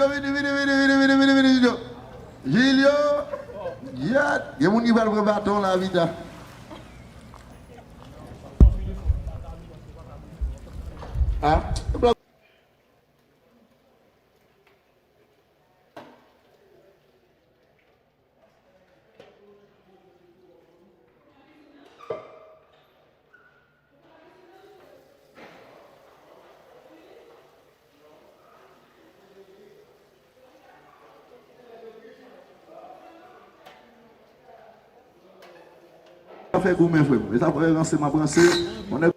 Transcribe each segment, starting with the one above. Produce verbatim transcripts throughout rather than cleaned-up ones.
Vini, vini, vini, vini, vini, vini, vini, Julio. Julio. Yèt. Gen moun ki pral pran baton la, Vita. Ah. Sa fè goumen, frè m. E sa fè ranse, m ap ranse. On est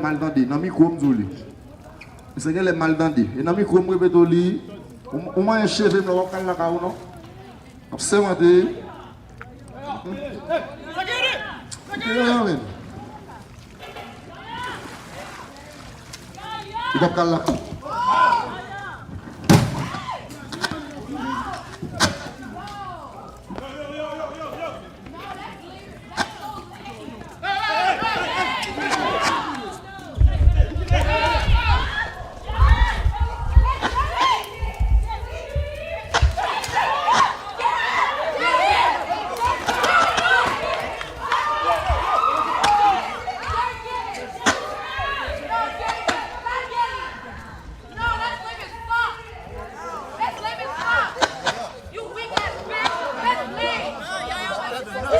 Mal tande, nan mikwo m di w li. Misye genlè mal tande. E nan mikwo m repete w li. Ou, ou manyen cheve m la, w ap kal lakay ou non. M ap sèmante. Yo, yo, men. Ou p ap kal lakay. No, that's lame as fuck. That's lame as fuck. You weak ass bitch. That's lame. You lame ass bitch.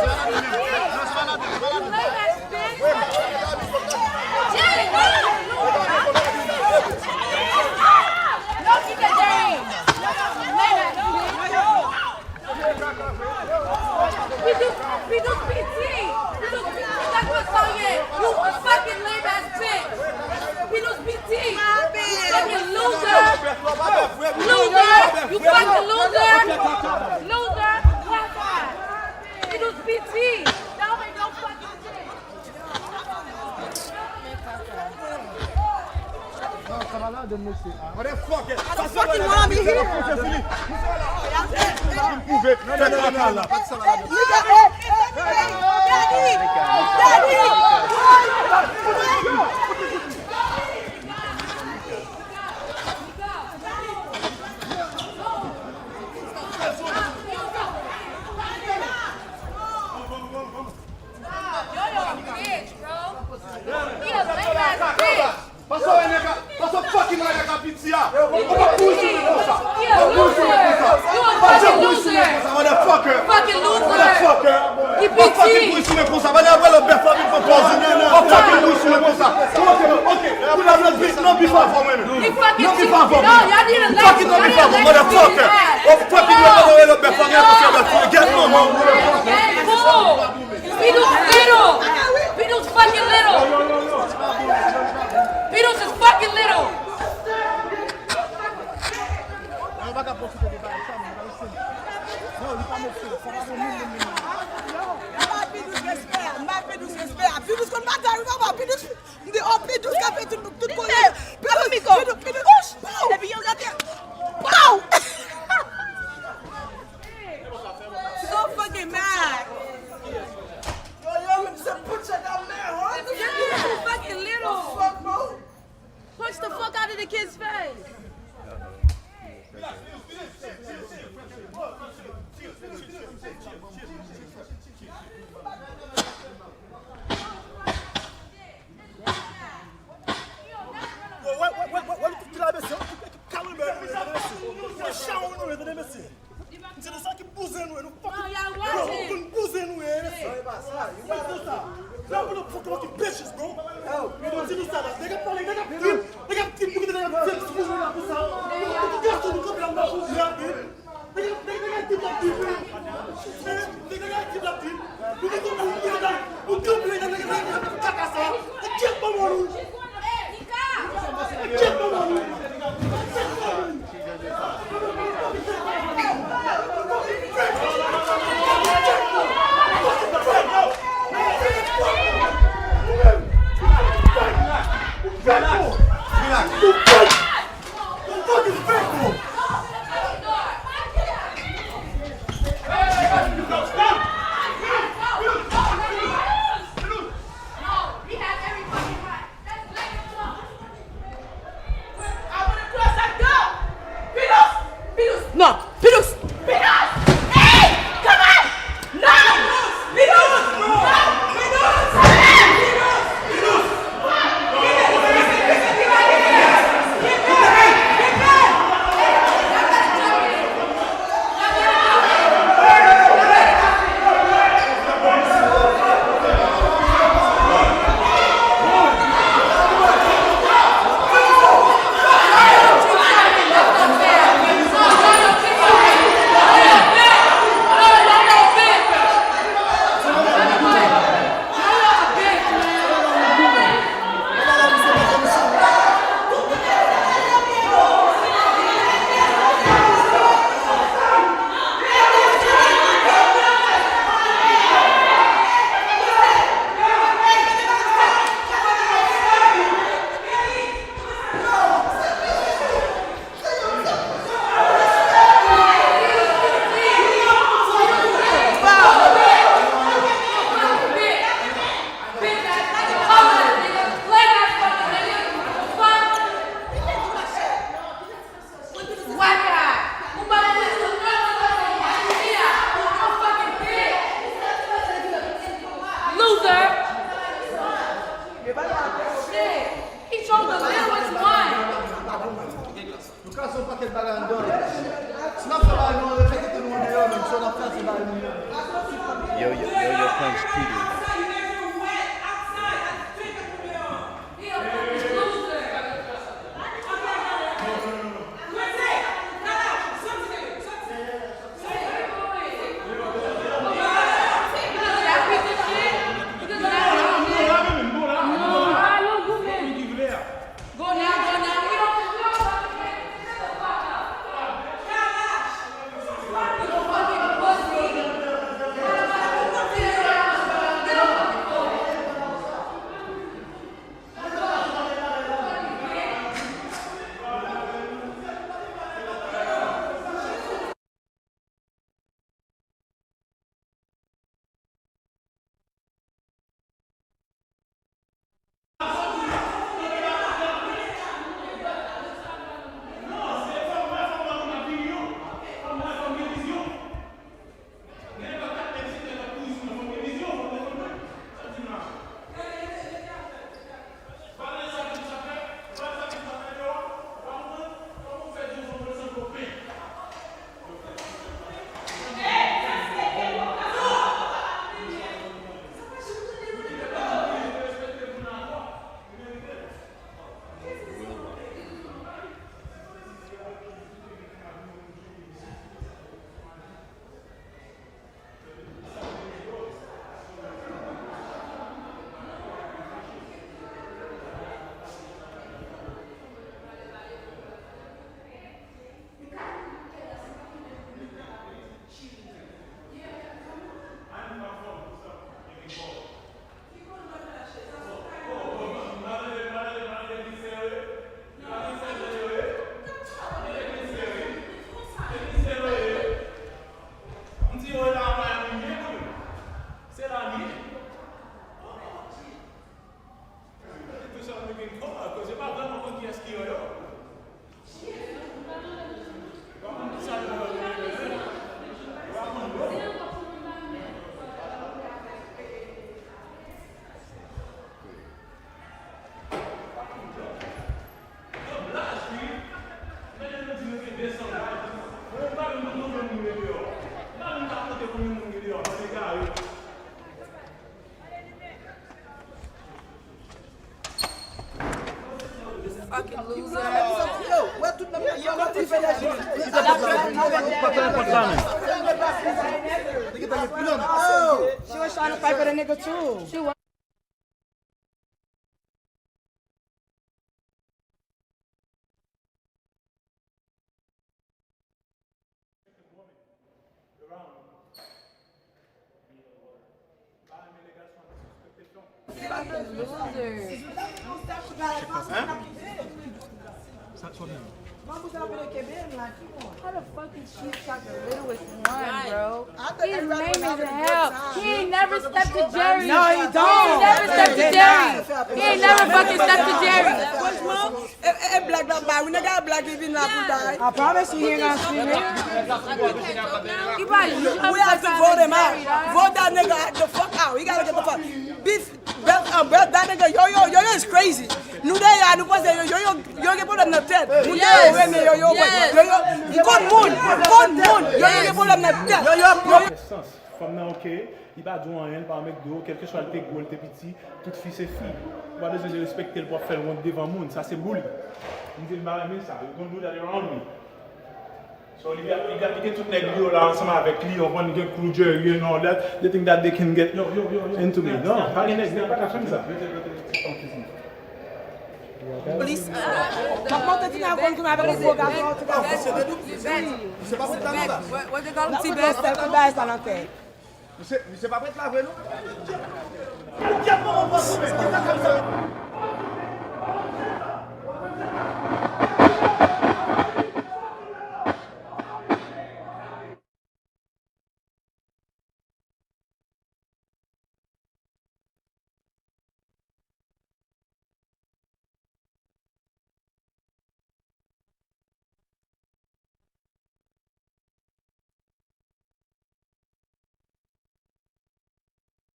Don't get that game. Lame ass bitch. Pidous, Pidous piti. Pidous piti, gad kòman sa w ye. You fucking lame ass bitch. Pidous piti. Fucking loser. Loser. You fucking loser. Loser. Pidous piti. That don't make no fucking sense. Motherfucker. I don't fucking wanna be here. Nigga, hey, hey, hey, hey, daddy, daddy. Yo, yo, bitch, bro. He a lame ass bitch. Pase w wè nèg la, pase w fucking wè nèg la piti a. Ou pa kouri sou mwen konsa. Ou pa kouri sou mwen konsa. Pa janm kouri sou mwen konsa, motherfucker. Fucking loser. Motherfucker. Ou pa fucking kouri sou mwen konsa. Pa janm wè lòt bèf la vin pran pòz ou. Ou pa fucking kouri sou mwen konsa. Ok, ok. Ou la nan bif, nan bif avè mwen menm. Nan bif avè mwen. Fucking nan bif avè mwen, motherfucker. Ou fucking wè lòt bèf la vin pran pòz ou. Get manman. Pidous little! Pidous fucking little! Pidous is fucking little! Pidous konn batay wi papa, Pidous. M di, oh, Pidous ka fè tout, tout koze. Pidous, Pidous, Pidous. Pow! Pow! So fucking mad. Yo, yo, men se punch at that man, huh? That kid is fucking little. Fuck, bro. Punch the fuck out of the kid's face. Wè, wè, wè, wè, wè, nou tout ki la, mesye, nou tout ekip kalanbè nou ye, tande, mesye. Se chawony nou ye, tande, mesye. Se nou sa ki bouzen nou ye, nou fucking, nou konn bouzen nou ye, mesye. Se sa. Y'all motherfucking bitches, bro. Se nou sa la. Nèg ap pale, nèg ap di, nèg ap di, pou ki nèg ap di, pou nou la pou sa. Nou tout gason, nou kanpe la, nou la pou nou la, men. Yon pakèt bagay anndan. Si n ap fè bagay nou, yo fè kite nou andeyò, menm si n ap fè se bagay nou menm. Yo, yo, yo, yo, punch T D. Fucking loser. She was trying to fight for the nigga too. Loser. How the fuck is she fucking little with one, bro? His name is Hell. He ain't never stepped to Jerry. No, he don't. He ain't never stepped to Jerry. He ain't never fucking stepped to Jerry. E, e, e blag la bay, wi, nèg la blag li vin la pou bay. I promise you he ain't gonna scream it. We have to vote him out. Vote that nigga the fuck out. He gotta get the fuck. Beef, that, um, that nigga, yo, yo, yo, yo is crazy. Nou dèyè, nou panse yo, yo, yo, yo gen pwoblèm nan tèt. Moun dèyè yo renmen yo, yo, yo, yo, m konn moun, m konn moun, yo, yo gen pwoblèm nan tèt. Yo, yo, yo. Sans, fanm nan oke. Li pa di w anyen, li pa anmède w, kèlkeswa li te gwo, li te piti, tout fi se fi. Ou pa bezwen derespekte l pou w ap fè l wont devan moun, sa se boul. M di l m pa renmen sa, you don't do that around me. So, li, li, li gen tout nèg li yo la ansanm avèk li, yo konn gen crew Jerry and all that, they think that they can get into me. Non, pa gen nèg, nèg pa ka fè m sa. Polis. M ap monte ti nèg konn kounye avèk yon gwo gason, ti gason. Ti bèk. What they call him, ti bèk? Ti bèk sa nan tèt. Misye, misye pa prèt la vre non.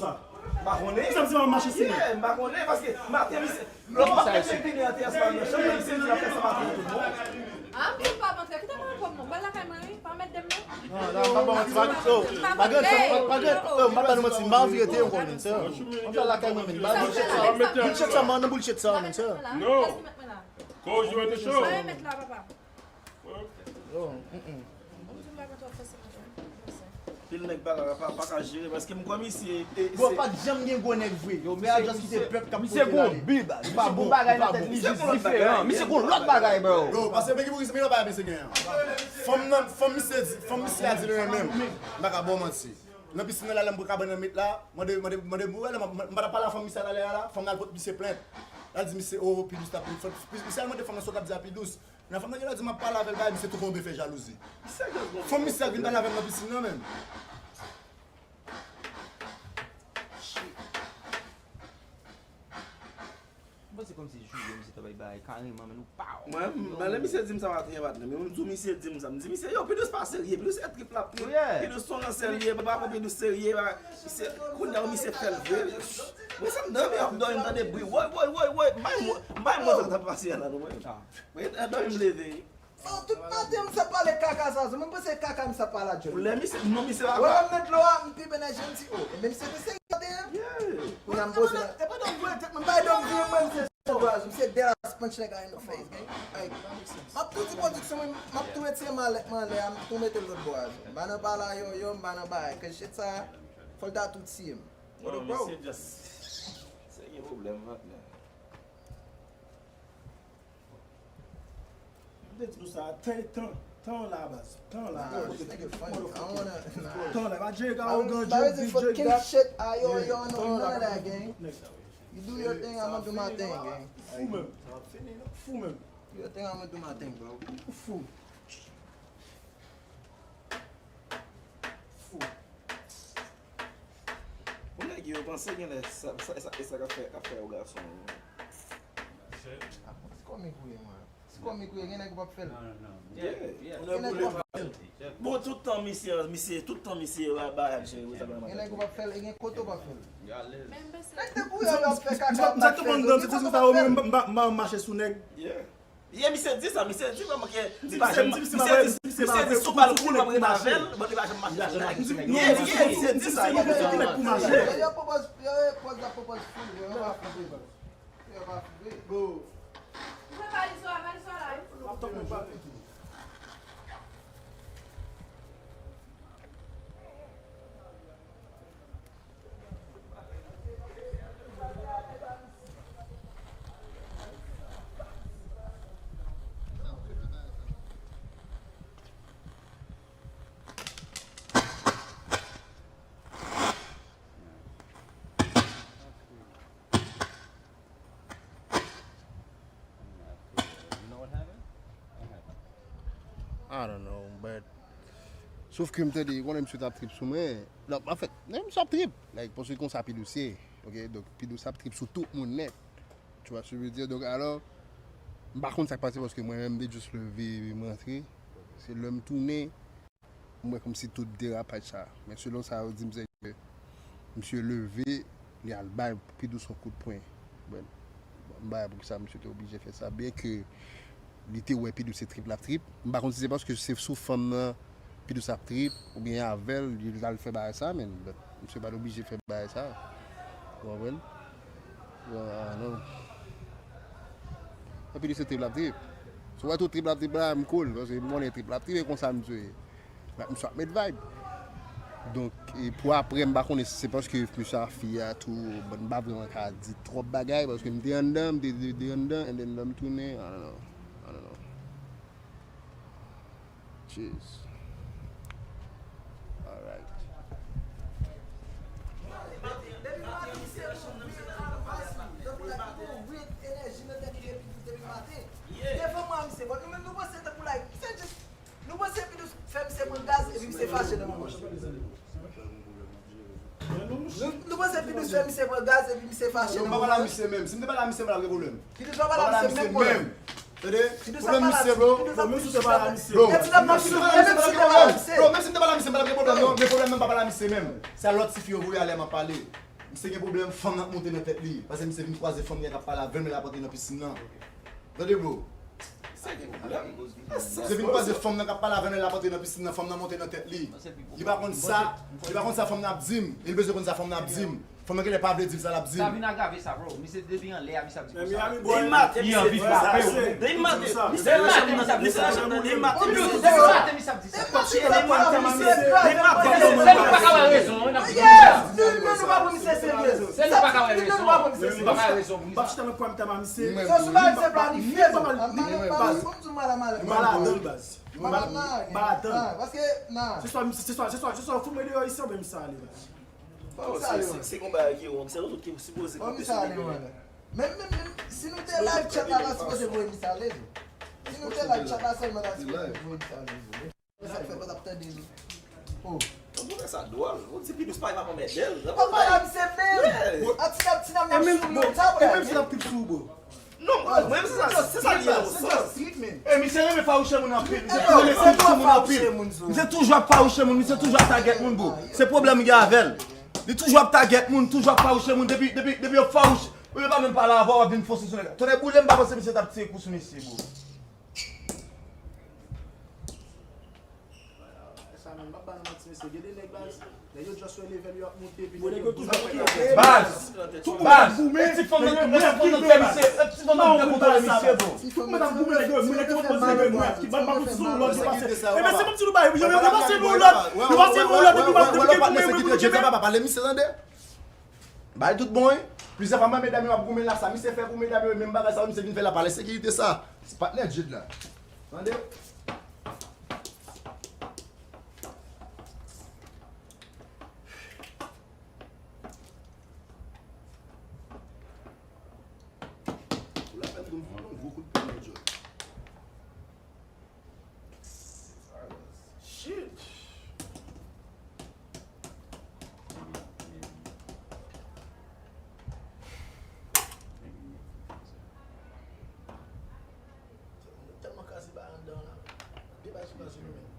sa? M pa konnen. Kisa misye pa mache sou mwen? Yeah, m pa konnen, paske maten misye, lòt maten misye vini an te aspa nan chanm, misye di l ap fè sa maten tout bon. Ah, m di w pa rantre, kite mwen rantre, m pral lakay mwen, wi, pa mèt de m non. Non, non, pa ban manti, pa, yo, pa gen, pa, pa gen, yo, m pa ba nou manti, m pa anvi rete ankò, menn, sè. M pral lakay mwen, menn, ba bullshit sa, bullshit sa, man, nan bullshit sa, menn, sè. Non. Koz yo te cho. Yo, mm, mm. Pil nèg pa ka, pa, pa ka jere, paske m kwè misye, e, bro, se pa t janm gen gwo nèg vre. Yo, men a just kite pèp k ap pote l ale. Misye gon bib, li pa bon bagay nan tèt li jis diferan. Misye gon lòt bagay, bro. Bro, paske men ki pou ki se meyè bagay misye gen an. Fanm nan, fanm misye di, fanm misye a di li renmen m. M pa ka ba w manti. Nan pisin nan la, lè m pran kabann nan met la, mande, mande, mande pou wè la, m, m, m pa t ap pale a fanm misye a talè a la, fanm nan al pot misye plent. L al di misye, oh, Pidous t ap, misye al mande fanm nan sa w t ap di a Pidous. Nan fanm nan gen lè di m ap pale avè l, bagay, misye tou konbe fè jalouzi. Fanm misye a vin pale avè m nan pisin nan menm. Mwen se kòmsi jou yo misye ta bay bagay kareman, men nou pa wè. Mwen, m, lè misye di m sa maten an, patnè, men m di w misye di m sa. M di misye, yo, Pidous pa serye, Pidous se trip l ap trip, Pidous se yon ransè l ye, pa pran Pidous serye, pa, misye, kounye a misye fè l vre. Mwen se m dòmi, m ap dòmi, m tande bri, woy, woy, woy, woy, m bay mwen, m bay mwen sa k t ap pase a la non mwen. Mwen dòmi m leve. Oh, tout maten misye ap pale kaka sa, mwen panse kaka misye ap pale a Johnny. Lè misye, non, misye pa. Wè lè m nan dlo a, m pipe nan je m di, oh, enben misye te serye maten an. Kounye a m poze la. E pandan m voye tèt mwen, m bay dòm vire mwen, misye sovaz, misye dead ass punch nèg a in the face, gang. Like, m ap tou di pwodiksyon mwen, m ap tou retire malèt mwen anlè a, m tou mete l lòt bò a. M pa nan pale a yo, yo, m pa nan bagay, cause shit sa, fò l ta tou tiye m. What up, bro? Misye just, se gen pwoblèm, patnè. M te di nou sa, tan, tan, tan la, baz. Tan la. Yo, this nigga funny. I don't wanna, nah. Tan la, pa Jay Garogan, Jay Big, Jay Dak. Shit, I, yo, yo, no, none of that, gang. You do your thing, I'ma do my thing, gang. Fou menm. Fou menm. Do your thing, I'ma do my thing, bro. Fou. Fou. Pou nèg yo panse genlè sa, sa, sa, sa k ap fè, k ap fè yo gason. Ah, se kòmik ou ye, mwen. Se kòmik ou ye, gen nèg ou p ap fè l. Non, non, non. Yeah. Gen nèg ou p ap fè l. Bon, tout tan misye, misye, tout tan misye, ba, ba, gen nèg ou p ap fè l, e gen kote ou p ap fè l. Nèg te kouri yo ap fè kaka, ap fè yo. Misye di sa, yo menm, m pa, m pa, m pa mache sou nèg. Yeah. Ye, misye di sa, misye di vrèman ke li pa janm, misye di, misye di si w pa l kouri w ap rete avè l, bon, li pa janm mache sou nèg. Ye, ye, misye di sa, ye. Yo, yo pwopoze, yo, yo pwopoze, yo pwopoze fou, yo pa fou vre. Yo pa fou vre. Go. Ou fè valiz ou a, valiz ou a la, wi. M ap tann mwen pa fè tou. I don't know, but. Sof ke m tande, konnen misye t ap trip sou mwen. Non, anfèt, non, misye ap trip. Like, paske konsa P-Douce ye. Ok, donk P-Douce ap trip sou tout moun nèt. Tu vois ce que je veux dire? Donk, alò, m pa konn sa k pase paske mwen menm, m te just leve, m rantre. Se lè m tounen, m wè kòmsi tout derapaj sa. Men selon sa yo di m, se ke misye leve, li al bay P-Douce yon kout pwen. Bon, m pa wè poukisa misye te oblije fè sa. Byen ke li te wè P-Douce se trip l ap trip. M pa konn si se paske se sou fanm nan P-Douce ap trip, oubyen avè l, li t al fè bagay sa, men, but, misye pa t oblije fè bagay sa. Ou konprann? Bon, ah, non. Epi li se trip l ap trip. Si w wè tout trip l ap trip la, m cool, paske m konnen trip l ap trip, e konsa misye ye. Misye ap met vibe. Donk, e pou apre, m pa konnen si se paske misye a fi a tou, bon, m pa vrèman ka di twòp bagay, paske m te anndan, m te, te, te anndan, and then lè m tounen, I don't know. I don't know. Jeez. Alright. Devan mwen, misye, bon, nou menm nou panse tankou like, misye just, nou panse P-Douce fè misye pran gaz epi misye fache nan moman. Nou, nou panse P-Douce fè misye pran gaz epi misye fache nan moman. Yo, m pa pale a misye menm. Si m te pale a misye, m pa t ap gen pwoblèm. P-Douce pa pale a misye menm pwoblèm. Tande? Pwoblèm misye, bro. Bro, menm si w te pale a misye. Bro, menm si w te pale a misye, bro, menm si w te pale a misye, m pa t ap gen pwoblèm, non. Men pwoblèm nan, m pa pale a misye menm. Se a lòt ti fi yo voye a lè m ap pale. Misye gen pwoblèm, fanm nan ap monte nan tèt li. Paske misye vin kwaze fanm nan k ap pale avè m lè l ap antre nan pisin nan. Tande, bro. Misye vin kwaze fanm nan k ap pale avè l lè l ap antre nan pisin nan, fanm nan monte nan tèt li. Li pa konn sa, li pa konn sa fanm nan ap di m. E li bezwen konn sa fanm nan ap di m. Fanm nan genlè pa vle di l sa l ap di m. Sa vin agrave sa, bro. Misye depi anlè a, misye ap di konsa. Li anvi frape w. Depi maten, misye ap di sa. Depi maten, misye ap di sa. Depi maten, misye ap di sa. Se nou k pa ka wè rezon, wi, n ap di konsa. Se nou k pa ka wè rezon, wi, n ap di konsa. M ap chita nan pwèm ta ma misye. Sa sou bagay se planifye, bro. M pa ladan l, baz. M pa ladan l. Paske, nan. Se swa, se swa, se swa, se swa fout mwen deyò isi, oubyen m sa ale, baz. Oh, se, se, se konba a ki wrong. Se nou tout ki sipoze kanpe sou li. Men, men, men, si nou te live chat la, ta sipoze voye misye ale, tou. Si nou te live chat la sèlman, ta sipoze voye misye ale, tou. Sa k fè pa t ap tande nou. Oh. Ou twouve sa dwòl? Ou di P-Douce pa, pa anmède l. Pa pale a misye menm. Ap ti n ap, ti n ap, n ap sou moun sa, bro. E menm si l ap trip sou ou, bro. Non, bro, mwen, se sa, se sa li ye nan yon sans. E misye renmen fawouche moun anpil. Misye toujou renmen fawouche moun anpil. Misye toujou ap fawouche moun, misye toujou ap tagèt moun, bro. Se pwoblèm m gen avè l. Li toujou ap tagèt moun, toujou ap fawouche moun. Depi, depi, depi yo fawouche, ou yo pa menm pale avè w, w ap vin fonse sou nèg la. Tonnè boule, m pa panse misye t ap tire kou sou mesye, bro. Sa menm, m ap ba nou manti, mesye. Gen de nèg, baz, nèg yo just wè level yo ap monte, epi nèg yo toujou ap fè. Baz, baz, e ti fanm nan, e ti fanm nan fè misye, e ti fanm nan fè kontwole misye, bro. Tout moun ap goumen nèg yo, moun nèg yo konn poze nèg yo, mwen, ki ban m pa konn si se yon lòd yo pase. E mesye, m ap di nou bagay, yo, yo, yo pase yon lòd, yo pase yon lòd, epi yo pase yon lòd, epi yo pase yon lòd. Ba li tout bon, wi. Plizyè fwa, m wè medam yo ap goumen la, sa misye fè pou medam yo, menm bagay sa misye vin fè la, pa lè sekirite sa. Se patnè Jid la. Tande? Pou la fè m tou, m fè yon gwo kout pwen nan djòl. Shit. Tèlman kraze ba anndan la. De bay sou kraze nou menm.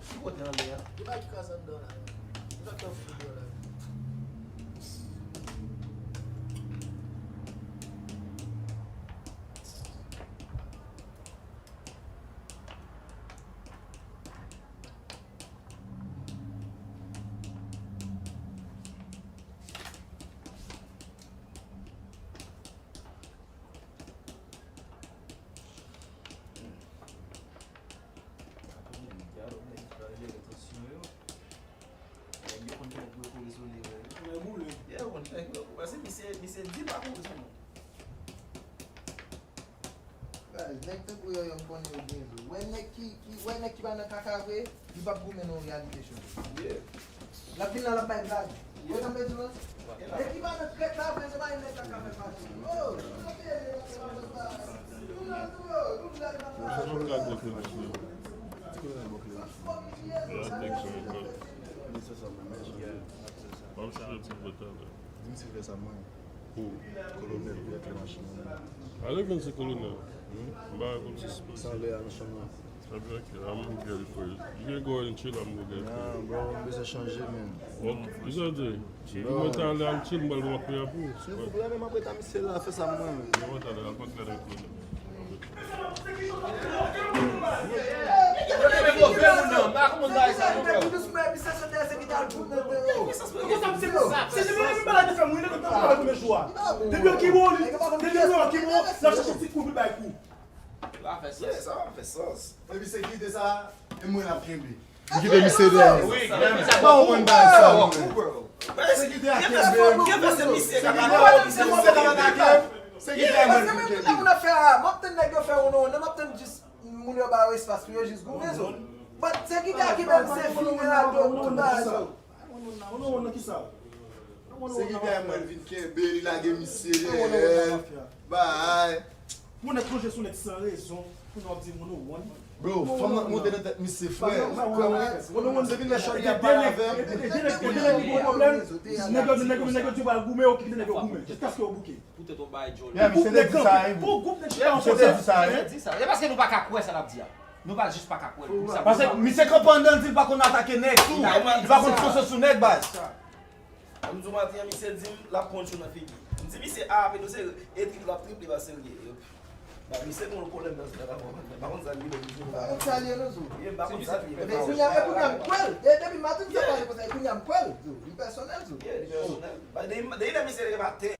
Ki kote anlè a? Ki bay ki kraze anndan la? Ki faktè w foutre la? Nèg yo konn fè gwo kouri sou li, wi. Yeah, yo konn fè gwo kouri. Paske misye, misye di pa kouri sou moun. Guys, nèg tankou yo, yo, m konnen yo byen vre. Wè nèg ki, ki, wè nèg ki pa nan kaka vre, li p ap goumen nan yon reyalite show. Yeah. L ap vin la, l ap bay blag. Wè sa m vle di w lan? Nèg ki pa nan trèt la vre, se pa yon nèg la k ka fè fache. Oh, nou nan peye nèg la, nou nan peye nèg la. Nou nan tou yo, nou nan tou yo. Bon, Clement. Misye fè sa mwen, men, chanje. M ap chanje pou mwen talè. Di misye fè sa mwen. Pou? Kolonèl, pou l kle machin mwen. Ale vin se kolonèl. Hmm? M pa wè kòmsi se. Sa vle a nan chanm nan. Sa vle ke a m gèl frè. Li gen gò en chill a m gèl frè. Nah, bro, m bezwen chanje, men. Ok, kisa w di? Di mwen talè al chill, m pral pran kouya pou ou. Se pou la, men m ap ret a misye la, fè sa mwen. Di mwen talè, al pran kouya pou ou. Depi yo ki bon, depi yo ki bon, n ap chache ti kou pou bay kou. Sa pa fè sans. Sa pa fè sans. Epi sekirite sa, e mwen l ap kenbe. Li kite misye dèyè. Wi, men sa pa w konn bagay sa, mwen. Sekirite a kenbe. Sekirite a kenbe. Sekirite a mwen ki kenbe. Moun ap fè a, m ap tann nèg yo fè wono wono, m ap tann jis moun yo ba yo espas pou yo jis goumen zo. But sekirite a kenbe misye fini a do tout bagay zo. Wono wono kisa? Sekirite a mwen vin kenbe, li lage misye dèyè. Bay. Pou nèg plonje sou nèg san rezon, pou nou ap di moun ou wonn. Bro, fanm nan monte nan tèt misye, frè. Ou kwè mwen? Se vin lè chòt li ap pale avè m. E de nèg, e de nèg ki gen pwoblèm, nèg yo, nèg yo, nèg yo di yo pral goumen, yo kite nèg yo goumen, jiskaske yo bouke. Poutèt yon bagay djòl. Yeah, misye te di sa, wi, bro. Pou gwoup nèg chita yon kote. Misye te di sa, wi. Misye te di sa. E paske nou pa ka kwè sa l ap di a. Nou pa jis pa ka kwè l pou sa. Paske misye kanpe anndan, l di l pa konn atake nèg tou. Li pa konn fonse sou nèg, baz. Ann di w maten an, misye di m l ap pran yon nan figi. M di misye, a, Pedro serye, e trip l ap triple pa serye. Ba, misye gen yon pwoblèm nan zòn nan, mwen pa konn sa l ye, misye. Pa konn sa l ye, non, zo. Ye, m pa konn sa l ye. Men kounye a, e kounye a m kwè l. E depi maten, sa pale konsa, e kounye a m kwè l, zo. Li pèsonèl, zo. Ye, li pèsonèl. Ba, depi, depi lè misye leve maten.